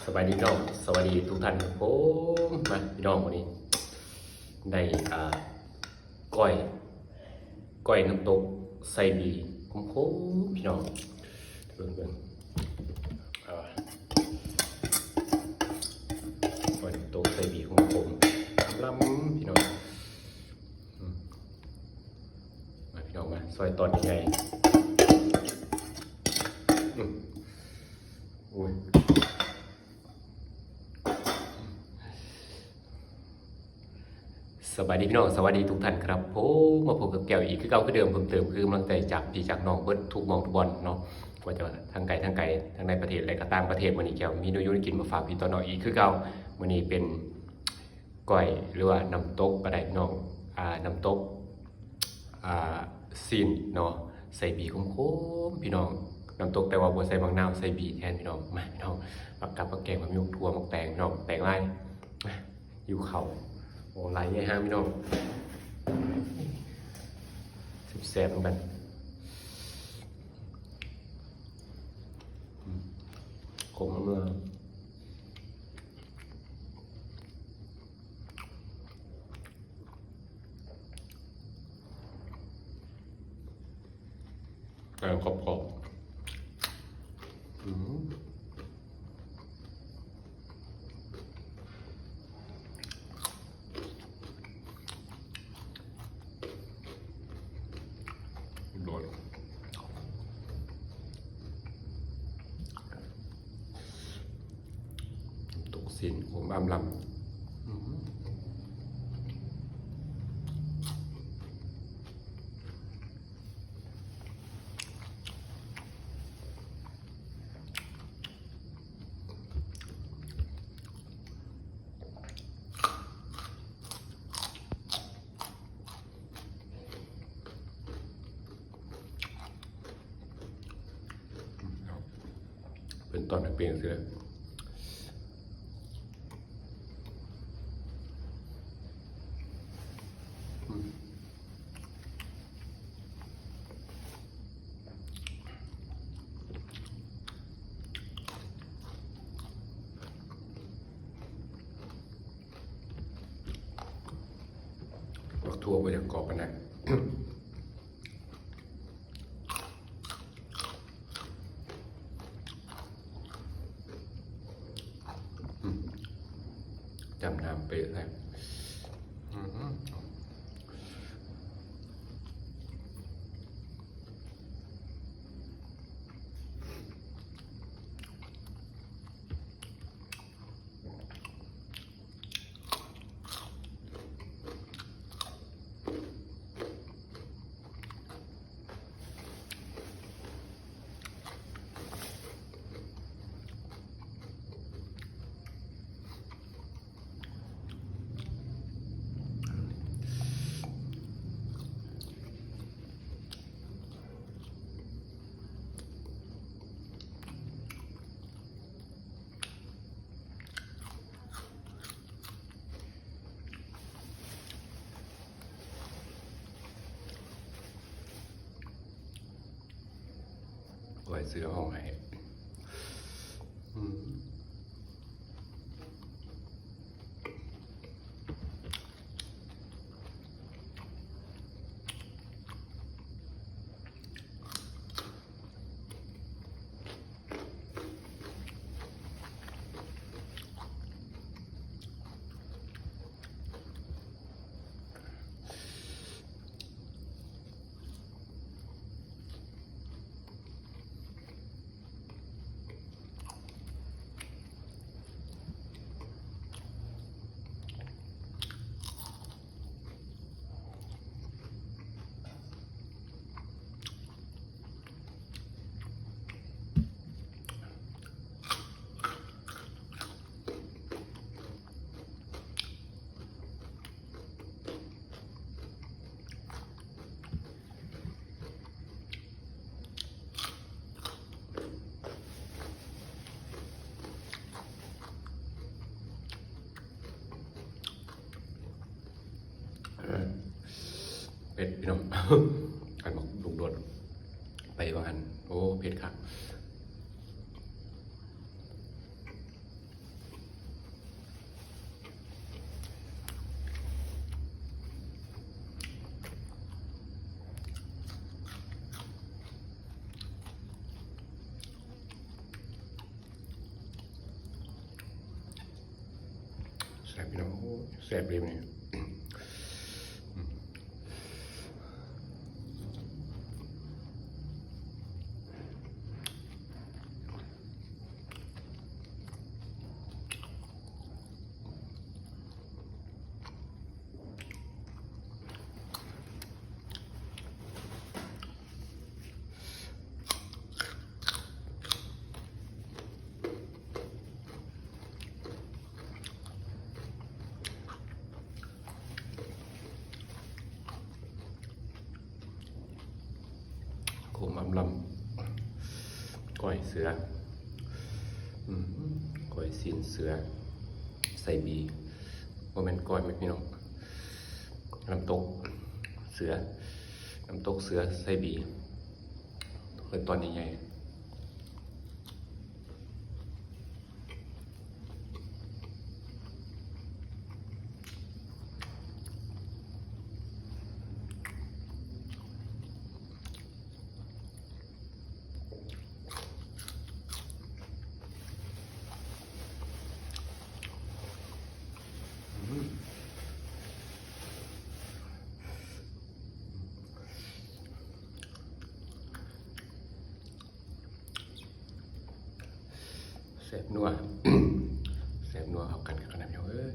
ສະບາຍດີພີ່ນ້ອງ ສະບາຍດີທຸກທ່ານຄັບຜົມ. ມາພີ່ນ້ອງ ມື້ນີ້ໄດ້ ອ່າ ກ້ອຍ ກ້ອຍນ້ຳຕົກໃສ່ບີຂົມໆ ພີ່ນ້ອງ ເບິ່ງໆ ອ່າ ກ້ອຍນ້ຳຕົກໃສ່ບີຂົມໆ ລຳໆ ພີ່ນ້ອງ. ອືມ ມາພີ່ນ້ອງ ມາ ຊອຍຕອນໃຫຍ່ ອືມ ໂອ້ຍ ສະບາຍດີພີ່ນ້ອງ ສະຫວັດດີທຸກທ່ານຄັບຜົມ. ມາພົບກັບແກ້ວອີກຄືເກົ່າຄືເດີມ ເພີ່ມເຕີມຄືກຳລັງໃຈຈາກພີ່ຈາກນ້ອງເບິດທຸກໝ່ອງທຸກບ່ອນເນາະ ບໍ່ວ່າຈະທາງໄກທາງໄກ ທັງໃນປະເທດ ແລະ ກໍຕ່າງປະເທດ. ມື້ນີ້ແກ້ວມີໜູຢູ່ແນວກິນມາຝາກພີ່ຕໍ່ນ້ອງອີກຄືເກົ່າ. ມື້ນີ້ເປັນ ກ້ອຍ ຫຼືວ່ານ້ຳຕົກກໍໄດ້ພີ່ນ້ອງ ອ່າ ນ້ຳຕົກ ອ່າ ຊີ້ນເນາະ ໃສ່ບີຂົມໆ ພີ່ນ້ອງ ນ້ຳຕົກ ແຕ່ວ່າບໍ່ໃສ່ໝາກນາວ ໃສ່ບີແທນພີ່ນ້ອງ. ມາພີ່ນ້ອງ ມາກັບມາແກງ ມາໝົກຖົ່ວ ໝາກແຕງພີ່ນ້ອງ ແຕງລາຍ. ມາ ຫິວເຂົ້າ ໂອ້ ລາຍໃຫຍ່ຫາງພີ່ນ້ອງ ແຊບໆ ນຳກັນ. ອືມ ຂົມເມືອ ແປ້ງກອບໆ ອືມ ໂດນ ຕົກຊີ້ນ ໂອ້ ອຳລຳ ອືມ. ເປັນຕອນເປັນຈັ່ງຊີ້ແຫຼະ ອືມ. ໝາກຖົ່ວບໍ່ຢາກກອບປານໃດ ອືມ ຈ້ຳນ້ຳເປະແທ້ ອືມ. ໄວ້ເສືອຫ້ອງໃຫ້ ອືມ. ເຜັດພີ່ນ້ອງ ອັນບັກລູກໂດດໄປວ່າຫັ້ນ ໂອ້ ເຜັດຄັກ. ໂອ້ຍ ແຊບເດນີ້. ຂົມອຳລຳ ກ້ອຍເສືອ ອືມ ກ້ອຍຊີ້ນເສືອ ໃສ່ບີ ບໍ່ແມ່ນກ້ອຍແມ່ພີ່ນ້ອງ ນ້ຳຕົກເສືອ ນ້ຳຕົກເສືອໃສ່ບີ ເບິ່ງຕອນໃຫຍ່ໆ. ແຊບນົວ ແຊບນົວເຂົ້າກັນຄັກຂະໜາດ ພີ່ນ້ອງເອີຍ.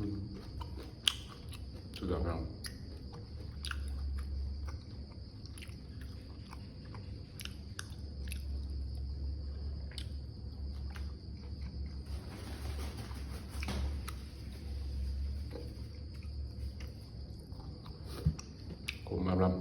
ອືມ ສຸດຍອດ ພີ່ນ້ອງ. ຂົມອຳລຳ. ອ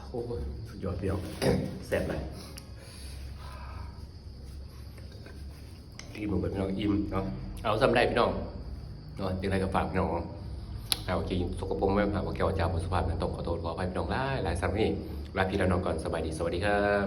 ໂອ້ຍ ສຸດຍອດພີ່ນ້ອງ ແຊບຫຼາຍ ອີ່ມເບິດພີ່ນ້ອງ ອີ່ມເນາະ ເອົາສ່ຳໃດພີ່ນ້ອງເນາະ ຈັ່ງໃດກໍຝາກພີ່ນ້ອງເນາະ ຫາວ່າກິນສົກກະປົກໄວ້ ຫາວ່າແກ້ວວາຈາບໍ່ສຸພາບ ຕ້ອງຂໍໂທດຂໍອະໄພພີ່ນ້ອງຫຼາຍໆ ສ່ຳນີ້ ລາພີ່ລານ້ອງກ່ອນ ສະບາຍດີ ສະຫວັດດີຄັບ.